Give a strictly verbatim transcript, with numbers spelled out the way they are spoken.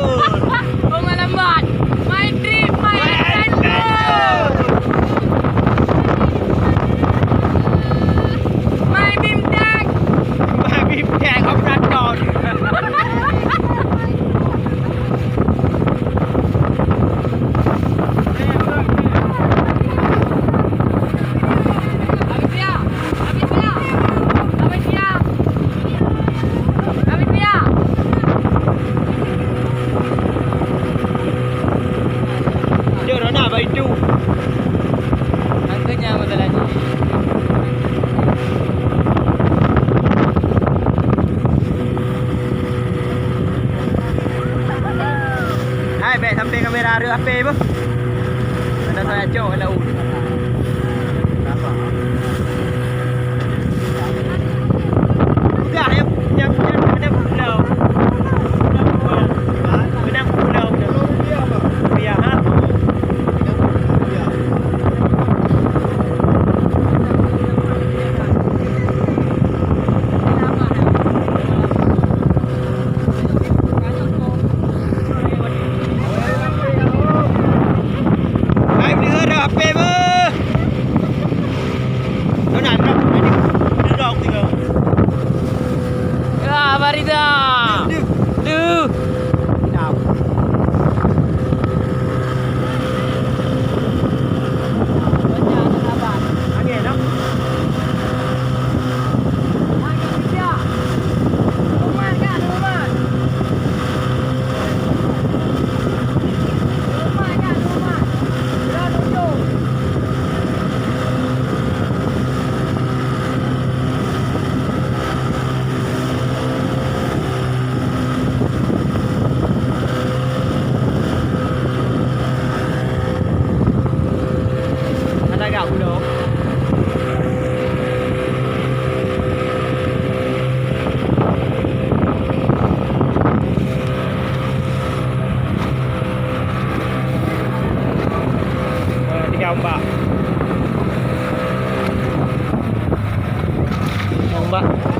Oh, malam bat. My trip, my adventure. My bimtek. My bimtek, operator. Jom, Rona, baitu. Angkanya masalahnya. Hai, bèk sampai kamera reuh H P beuh. Ada saya cok ada u. Peugah nyang, nyang, nyang, nyang pulang. Benang pulang. Rupiah, ha? Hai, beli hara H P beuh. Nona, drop. Drop tiga. Ya, Farida. Duh. Duh. Angin, no? Ada gak ulo? Tiga ombak. Ombak.